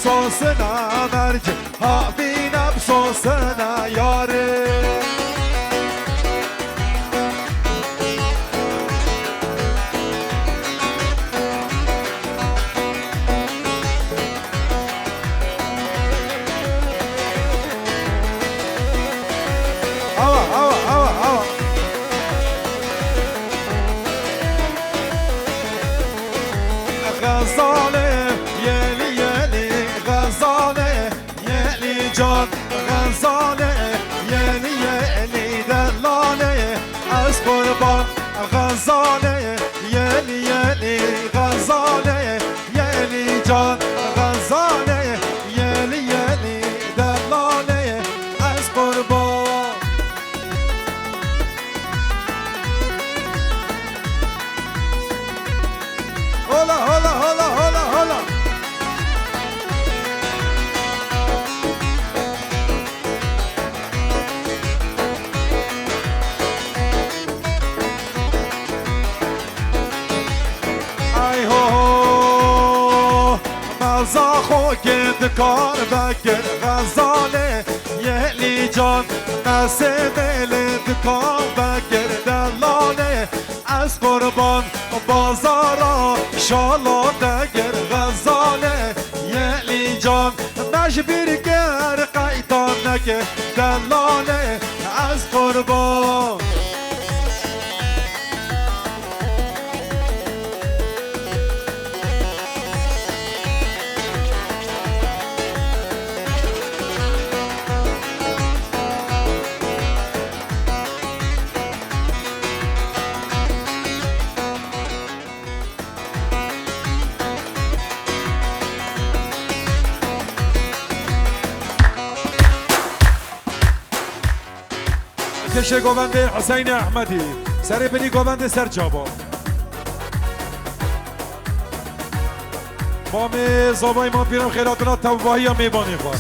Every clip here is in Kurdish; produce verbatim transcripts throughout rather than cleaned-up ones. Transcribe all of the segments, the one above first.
Sosina merc, havîne bi sosina yarê. Awa, awa, awa, awa. Xezalê, yelî, yelî, xezalê, yelî can, xezalê, yelî, yelî, delalê, ez qurban, xezalê, yelî, yelî, xezalê, yelî can, xezalê, yelî, yelî, delalê, ez qurban. Hola, hola, hola, hola, hola. Ay ho ho, meza xo kê dikar vekir xezalê, yelî can, mesê mêlê dikar vekir delalê, ez qurban bazara şala degir xezalê, yelî can, me ji bîr kir qeyta neke delalê, ez qurban. Kişê govendê Hüseynê Ehmedî. Serê binî govendê ser çava. Mamê zavayê man pîran xêratina tevahiya mêvanê xwe.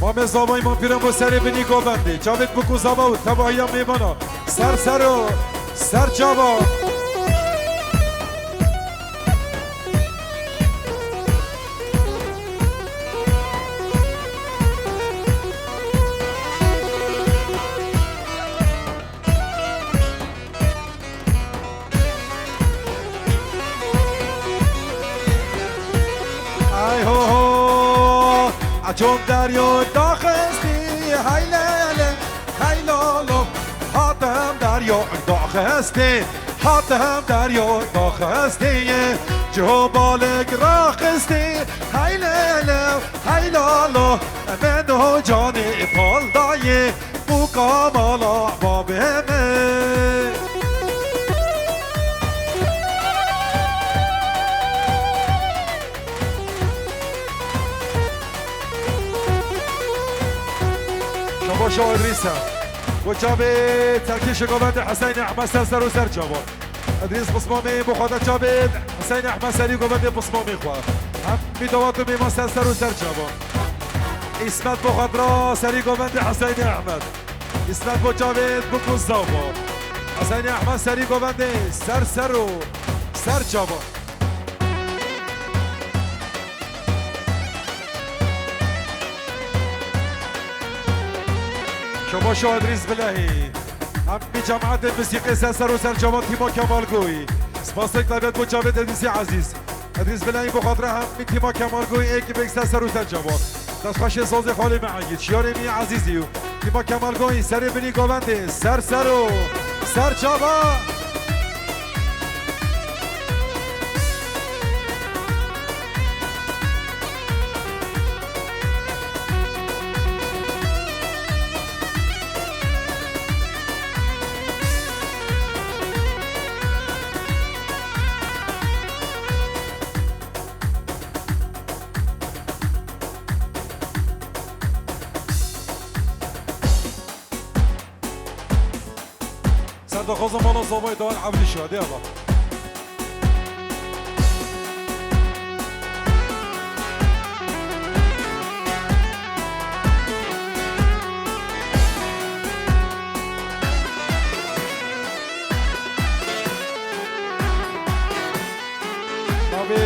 Mamê zavayê man pîran bo serê binî govendê. Çavêt bikû zava û tevahiya mêvana. Ser ser o. Ser çava. Ay ho ho, a çom deryo daxistî, hey lele, hey lolo, hatem deryo daxistî. Hatem deryo daxistî, ciho balik raxistî, hey lele, hey lalo, min ho canî pal dayê, bûka mala babê min. Şabaş o Idrîs e. Bo çavê terkî şigovendê Hüseynê Ehmed ser ser û ser çava. Idrîs pismamê bo xwe de çavê Hüseynê Ehmed serî govendê pismamê xwe. Hemî davat û mêvan ser ser û ser çava. Îsmet bo xwe dira serî govendê Hüseynê Ehmed. Îsmet bo çavê bikû zava. Hüseynê Ehmed serî govendê ser ser û ser çava. Şabaş o Idrîs Bilehî. Hemî cemaetê muzîqê ser ser û ser çava tîma Kemal Goyî. Spasek taybet bo çavê Idrîsê Ezîz. Idrîs Bilehî bo xatira hemî tîma Kemal Goyî êkibêk ser ser û ser çava. Destxweşê sazê xalê me Egîd. Şiyarê me yê Ezîzî û tîma Kemal Goyî serê binî govendê. Ser ser û ser çava. Ser daxwaza mala zavayê dawar Evlî Şadê Allah. Navê,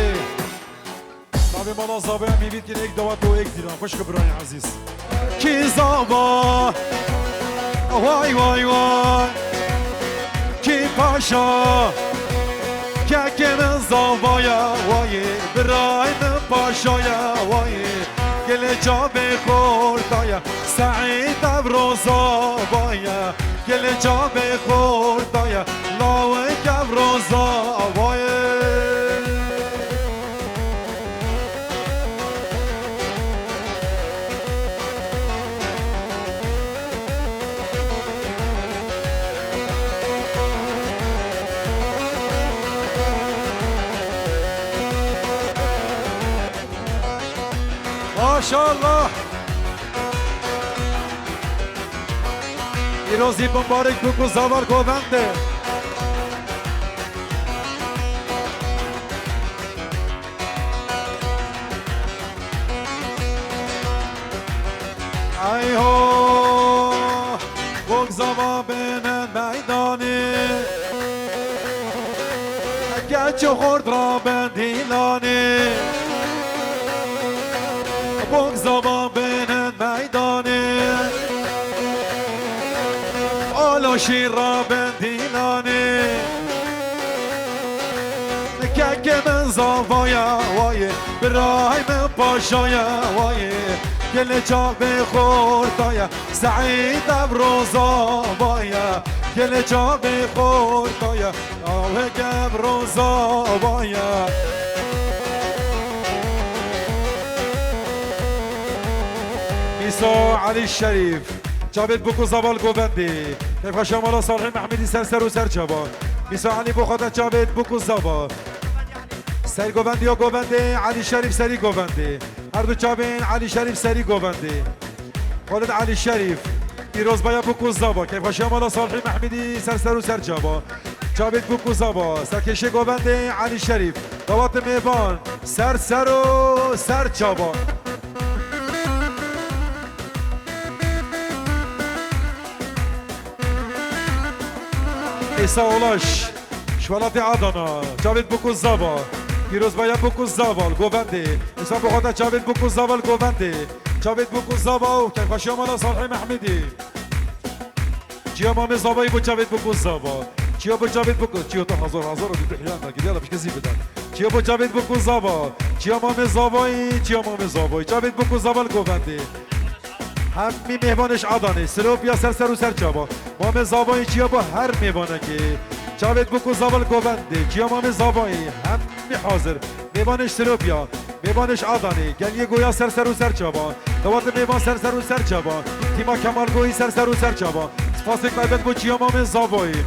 navê mala Zavaya mîvît kin ek davat û ek dîran. Xwişk û birayên ezîz. Kî zava? Vay, vay, vay. Kî paşa? Kekê min zavaya, wayê. Birayê min paşaya, wayê. Gelê çavê xortaya. Seîd evro zavaya. Gelê çavê xortaya. Lawik evro zavaya. Maşallah. Pîrozî bimbarek bû ku zaval govend e. Ay ho, bok zava bêne meydanê. Geç xort ra bendîlanê. Bok zava bêne meydanê. Aloşî ra bendîlanê. Kekê min zavaya wayê, birayê min paşaya wayê. Gelê çavê xortaya, Seîd evro zavaya. Gelê çavê xortaya, lawik evro zavaya. Mîso Elî Şerîf. Çavêt bûk û zava li govendê. Keyfxweşiya mala Salihê Mehmedî ser ser û ser çava. Mîsa Elî bo xwe de çavêt bûk û zava. Ser govendî ya govendê, Elî Şerîf serî govendê. Her du çavên Elî Şerîf serî govendê. Xalid Elî Şerîf. Pîrozbaya bûk û zava. Keyfxweşiya mala Salihê Mehmedî ser ser û ser çava. Çavêt bûk û zava. Serkêşê govendê Elî Şerîf. Dawatê mêvan. Ser ser û ser çava. Îsa Ulaş, ji welatê Adana, çavêt bûk û zava, pîrozbaya bûk û zava, li govendê. Îsa bo xwe de çavêt bûk û zava li govendê. Çavêt bûk û zava û keyfxweşiya mala Salihê Mehmedî. Çiya mamê zavayî bo çavêt bûk û zava. Çiya bo çavêt bûk û, çiya ta hazar hazar û dû hiyan da, gidiya da pişke zî bida. Çiya bo çavêt bûk û zava. Çiya mamê zavayî, çiya mamê zavayî. Çavêt bûk û zava li govendê. Hemî mêvanê ji Adanê, Silopya ser ser û ser çava. Mamê zavayî çiya bo her mêvanekê. Çavêt bûk û zava li govendê. Çiya mamê zavayî, hemî hazir. Mêvanê ji Silopya, mêvanê ji Adanê, geliyê Goya ser ser û ser çava. Dawatê mêvan ser ser û ser çava. Tîma Kemal Goyî ser ser û ser çava. Spasêk taybet bo çiya mamê zavayî.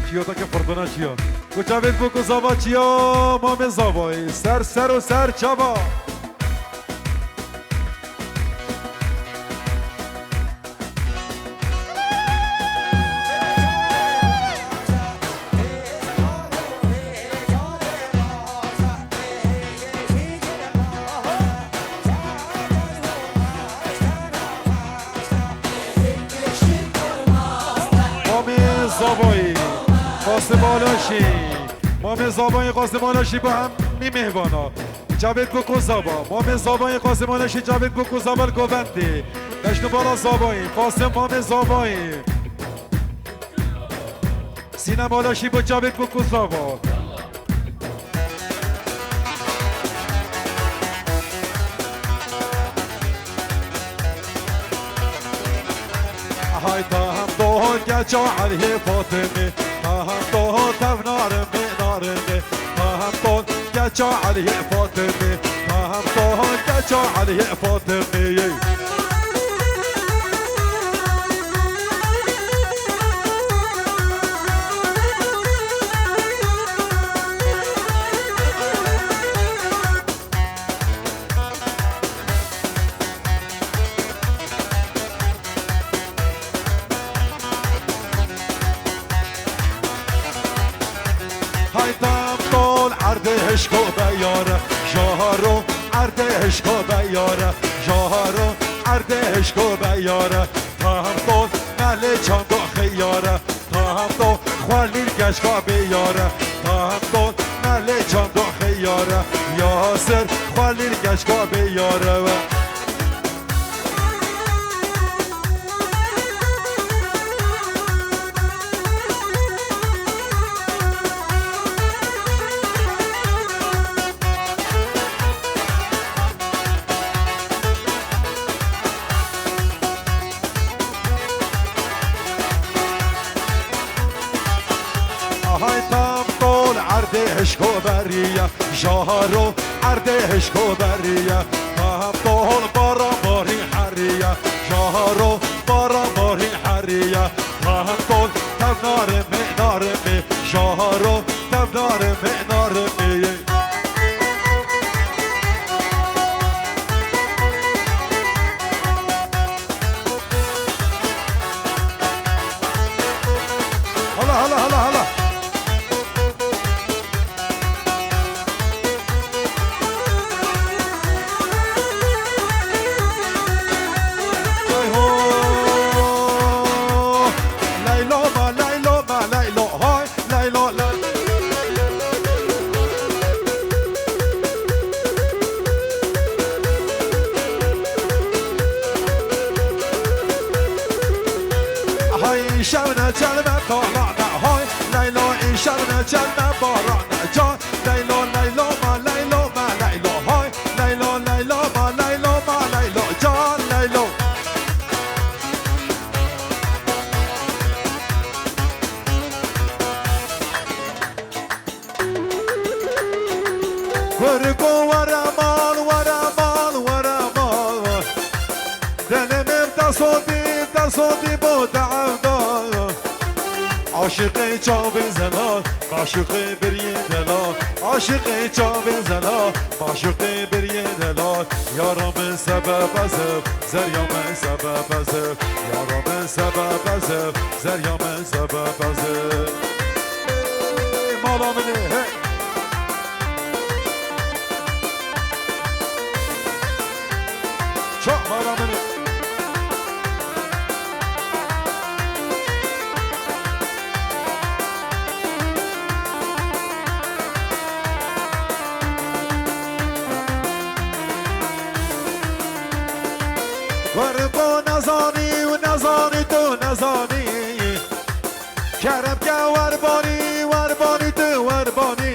Çiya ta ke firdina çiya. Bo çavêt bûk û zava çiya mamê zavayî. Ser ser û ser çava. Mamê zavayî, Qasim Alaşî. Mamê zavayî, Qasim Alaşî bo hemî mêvana. Çavêt bûk û zava. Mamê zavayî, Qasim Alaşî çavêt bûk û zava li govendê. Beş numara zavayî, Qasim mamê zavayî. Sînem Alaşî bo çavêt bûk û zava. Hay tahem doh keça Elî Fatimî, tahem doh tev narimî, narimî, tahem doh keça Elî Fatimî, tahem doh keça Elî Fatimî. Hay tam tol erdê hişko beyare, jaharo erdê hişko beyare, jaharo erdê hişko beyare. Tam tol melê çando xeyare. Tahem to xwelîr keşka bê yare. Tahem to melê çando xeyare. Yasir Xwelîl keçka bê yare we. Ahay tam tol erdê hişko beriye, jaharo erdê hişko beriye. Tam tol bara barî heriye, jaharo bara barî heriye. Tam tol tev narimê, narimê, jaharo tev narimê, narimê. Hala, hala, hala, hala. Ay ho. Leylo ma, leylo ma, leylo. Hay, leylo, leylo. Hay, şevne çelme talane, hay, leylo, şevne çelme barane, can, leylo, leylo, ma, leylo, ma, leylo, hay, leylo, leylo, ma, leylo, ma, leylo, can, leylo. Kurko were mal, were mal, were mal. Dilê min te sotî, te sotî bo te evda. Aşiqê çavê zelal, maşuqê biriyê delal. Aşiqê çavê zelal, maşuqê biriyê delal. Yara min sebeb ez im, zerya min sebeb ez im. Yara min sebeb ez im, zerya min sebeb ez im. Ê, mala min ê, hey. Çak mala min ê. Kurko nezanî û nezanî tu nezanî. Kerem ke werbanî, werbanî tu werbanî.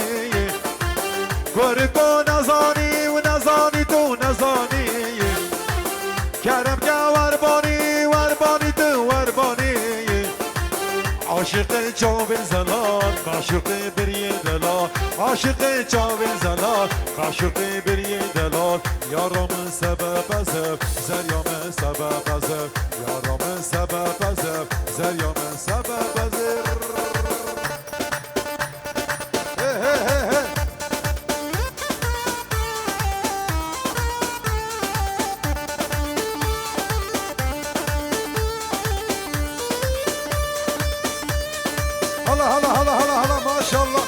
Kurko nezanî û nezanî tu nezanî. Kerem ke werbanî, werbanî tu werbanî. Aşiqê çavê zelal, maşuqê biriyê delal. Aşiqê çavê zelal, maşuqê biriyê delal. Yara min sebeb ez im, zerya min sebeb ez im. Yara min sebeb ez im, zerya min sebeb ez im. He, he, he, he. Hala, hala, hala, hala, hala, maşallah.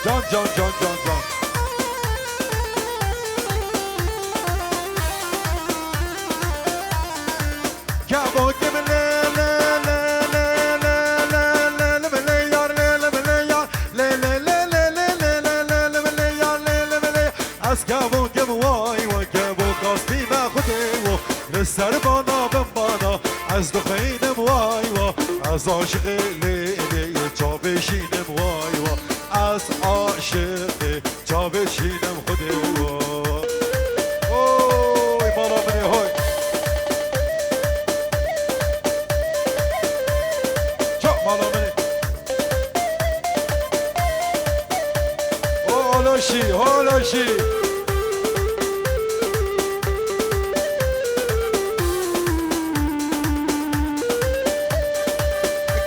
Can, can, can, can, can. Kevokê min lê, lê, lê, lê, lê, lê, lê, lê, lê, lê, lê, lê, yar, lê, lê, lê, lê, yar, lê, lê, lê, lê, lê, lê, lê, lê, lê, lê, lê, yar, lê, lê, lê, lê. Ez kevokim way, way kevoka spî me Xwedê wo. Li ser bana bin bana, ez dixwînim way wa. Ez aşiqê lê, lê, lê, çavê şînim way wa. Ez aşiqê çavê şînim Xwedê wo. Oy, mala min ê, hoy. Çak mala min ê. Holoşî, holoşî.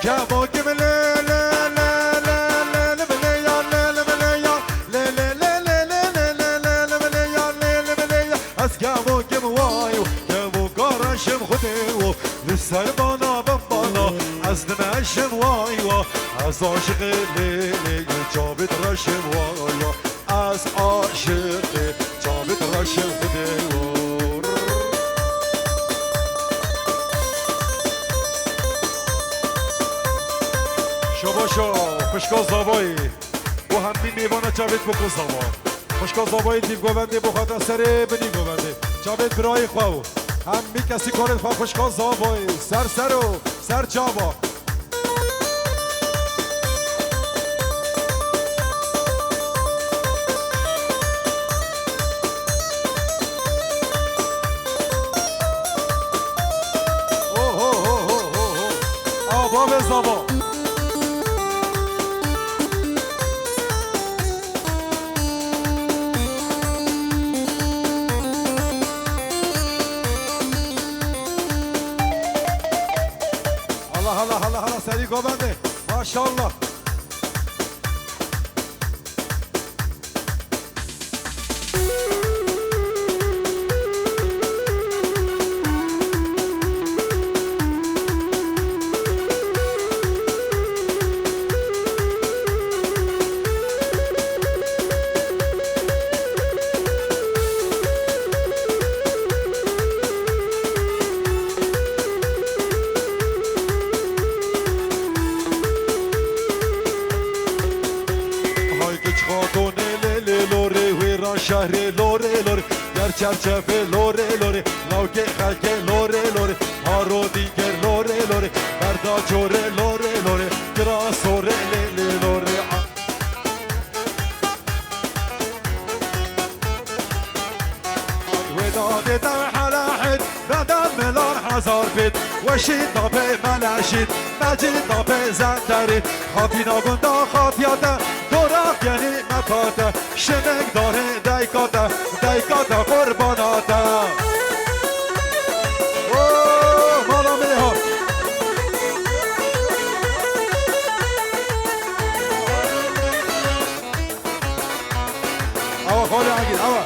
Kevokê min lê, lê, lê, lê, lê, lê, lê, lê, ya, lê, lê, lê, ya, lê, lê, lê, lê, lê, lê, lê, lê, lê, lê, lê, ya, lê, lê, lê, lê, ya. Ez kevokê min way, kevoka reşim Xwedê wo. Li ser bana bin bana, ez dimeşim way wa. Ez aşiqê lê, lê, lê, çavê reşim way wa. Ez aşiqê çavê reşim Xwedê wo. Boşo, xwişka Zavayê. Bo hemî mêvana çavêt biko Zava. Xwişka Zavayê dîv govendê bo xata serê binî govendê. Çavêt birayê xwe û hemî kesî karê xwe xwişka Zavayê. Ser ser o, ser çava. Ho, ho, ho, ho, ho, ho. Ava ve zava. Allah, Allah, Allah, Allah, serî govende. Maşallah. Hay kiç xatonê lê lê lorê, wê ra şehrê lorê lorê, ger çerçefê lorê lorê, lawkê xelkê lorê lorê, haro dîger lorê lorê, berda corê lorê lorê, kira sorê lê lê lorê. Wê dadê te helehêt, bede milan hezar bêt, weşî da pê meleşît, mecî da pê zenderît, xatîna gunda xatiya te, dora genîmeta te, şinik dahê deyka te, deyka te qurbana te. O, mala min ha. Awa, xalê agir, awa.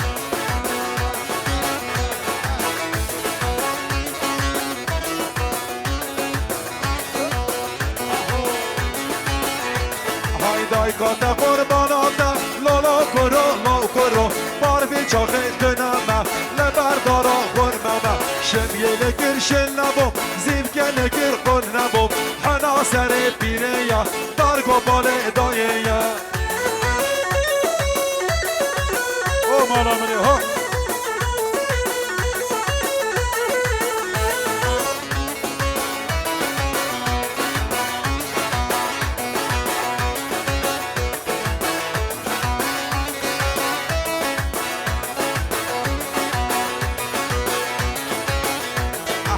Hay dayka te qurbana te, lolo kuro, lo kuro, parvî çaxê tuneme, le berdara xurmeme, şim yê lê kir şin nebû, zîv gelê kir qun nebû, hena serê pîrê ye, dar gopalê dayê ye. O mala min ê, ho.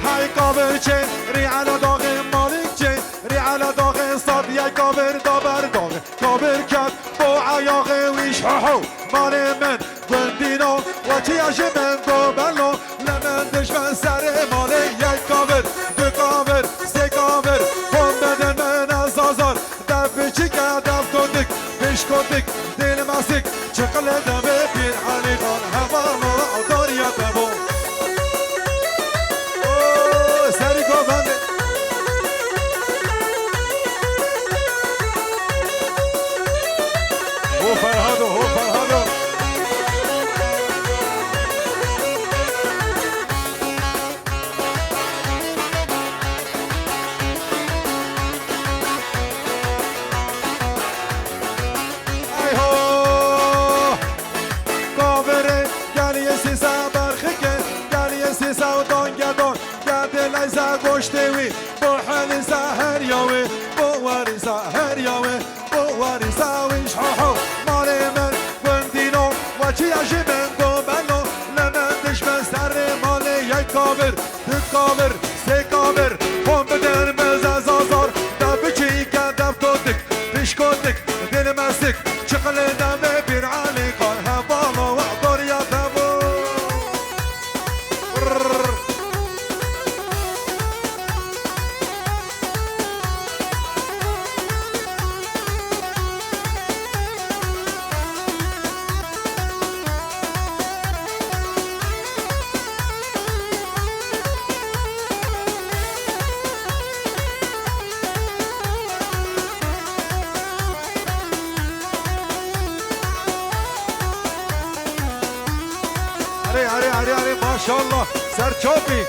Hay kavir çê, rî ala daxê malik çê, rî ala daxê sad ye kavir da ber daxê. Kavir ket bo eyaxê wî ji heho malê min gundîno, weçiya ji min go belo, li min dijmin serê malê yek kavir, du kavir, sê kavir, xwe bidin min ez azar, dev biçîke dev kotik, pişkotik, dêl mesik, çiqilê devê pîr Elî Xan, hevala dariya devo. Serî govendê. Ho Ferhado, ho Ferhado. Ay ho! Kavirê geliyê sîsa berxike, geliyê sîsa dan gedon, gedê leyza goştê wî, bo helîsa her yawê, bo warîsa her yawê, bo warîsa wî ji heho. Malê min gundîno, weçiya ji min go belo, li min dijmin serê malê yek kavir. Du kavir, sê kavir, xwe bidin min zazazar, dev biçîke dev kotik, pişkotik, dil mesik, çiqilê devê pîr Elî Xan, hevala we doriya te bû. Erê, erê, erê, erê, maşallah. Serçopî.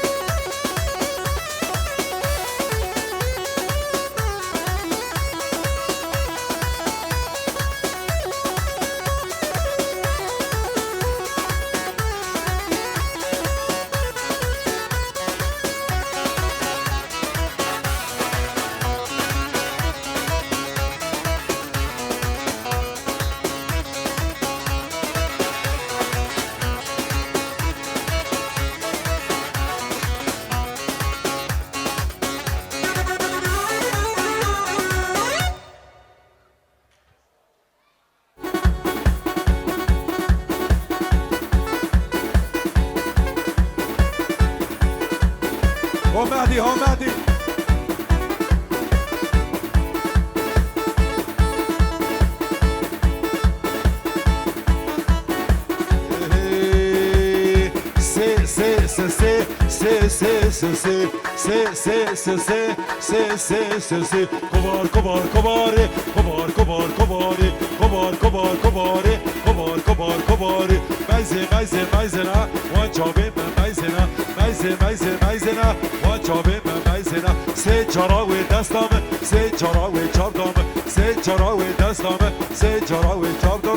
Sê, sê, sê, sê, sê, sê, sê, sê, sê, sê, sê, sê. Kovar, kovar, kovarê, kovar, kovar, kovarê, kovar, kovar, kovarê, kovar, kovar, kovarê. Meyzê, meyzê, meyzêna, wan çavê me meyzêna. Meyzê, meyzê, meyzêna, wan çavê me meyzêna. Sê cara wê desta min, sê cara wê çavda min, sê cara wê desta min, sê cara wê çavda.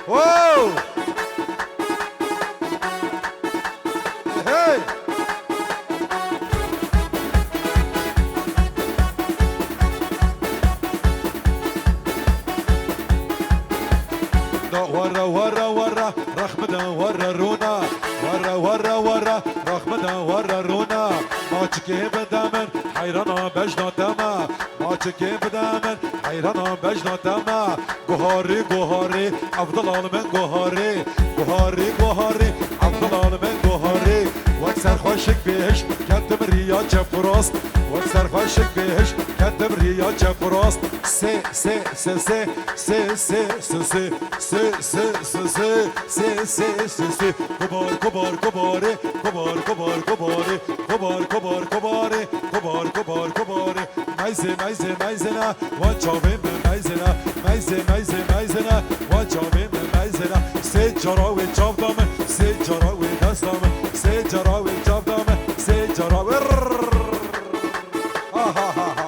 Oh! Hey! Da wara, wara, wara, rexmida wara rûna. Wara, wara, wara, rexmida wara rûna. Maçikê bide min, heyrana bejna te me. Maçikê bide min, heyrana bejna te me. Guharî, guharî, Evdilal min guharî. Guharî, guharî, Evdilal min guharî. Wek serxweşik bêhişt ketim riya çep û rast. Wek serxweşik bêhişt ketim riya çep û rast. Sê, sê, sê, sê, sê, sê, sê, sê, sê, sê, sê, sê, sê, sê, sê, sê, sê. Kubar, kubar, kubarê, kubar, kubar, kubarê, kubar, kubar, kubarê, kubar, kubar, kubarê. Meyzê, meyzê, meyzêna, wan çavê me meyzêna. Meyzê, meyzê, meyzêna, wan çavê me meyzêna. Sê cara wê çav da min, sê cara wê dest da min, sê cara wê çav da min, sê cara wê. Rrrr. Ha, ha, ha, ha.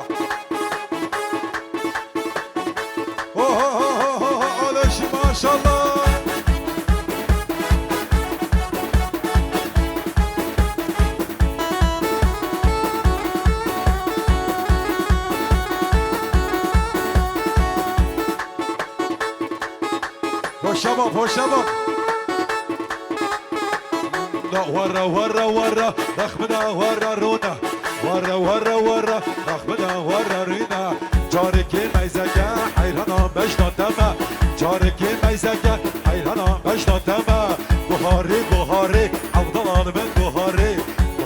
Ho, ho, ho, ho, ho, ho, Aleşî, maşallah. Hoşa bak, hoşa bak. Da wara, wara, wara, rexmida wara rûna. Wara, wara, wara, rexmida wara rûna. Carekê meyzeke heyrana bejna te me. Carekê meyzeke heyrana bejna te me. Guharî, guharî, Evdilal min guharî.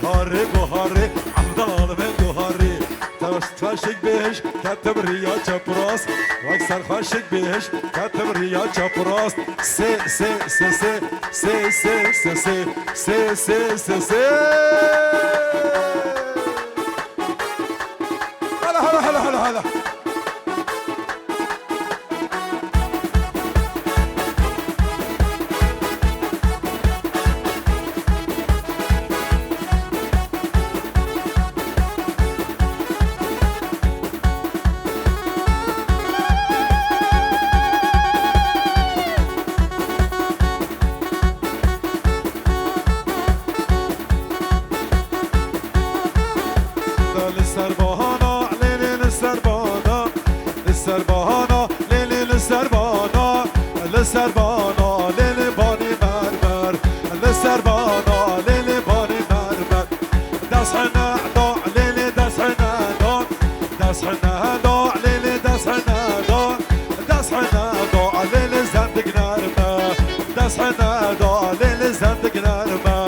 Guharî, guharî, Evdilal min guharî. Ters ters şik bêhişt, ketim riya çep û rast. Wek serxweşik bêhişt, ketim riya çep û rast. Sê, sê, sê, sê, sê, sê, sê, sê, sê, sê, sê, sê. Hala, hala, hala, hala, hala. Da li ser bahana, lê lê li ser bahana, li ser bahana, lê lê li ser bahana, li ser bahana, lê lê banê mermer, li ser bahana, lê lê banê mermer. Dest hene da, lê lê dest hene da, dest hene da, lê lê dest hene da, dest hene da, lê lê zendik nerme, dest hene da, lê lê zendik nerme.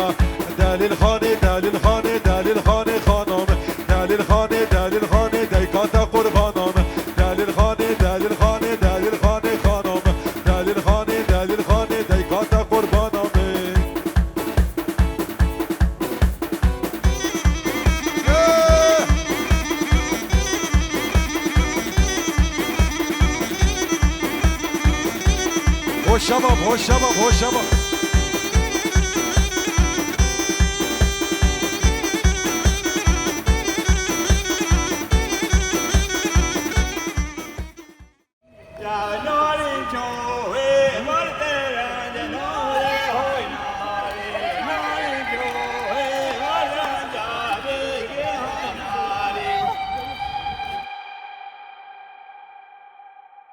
Delîl Xanê, Delîl Xanê, Delîl Xanê xanom. Delîl Xanê, Delîl Xanê, deyka te qurbanom. Delîl Xanê, Delîl Xanê, Delîl Xanê xanom. Delîl Xanê, Delîl Xanê, deyka te qurbanom. Hoşa bak, hoşa bak, hoşa bak.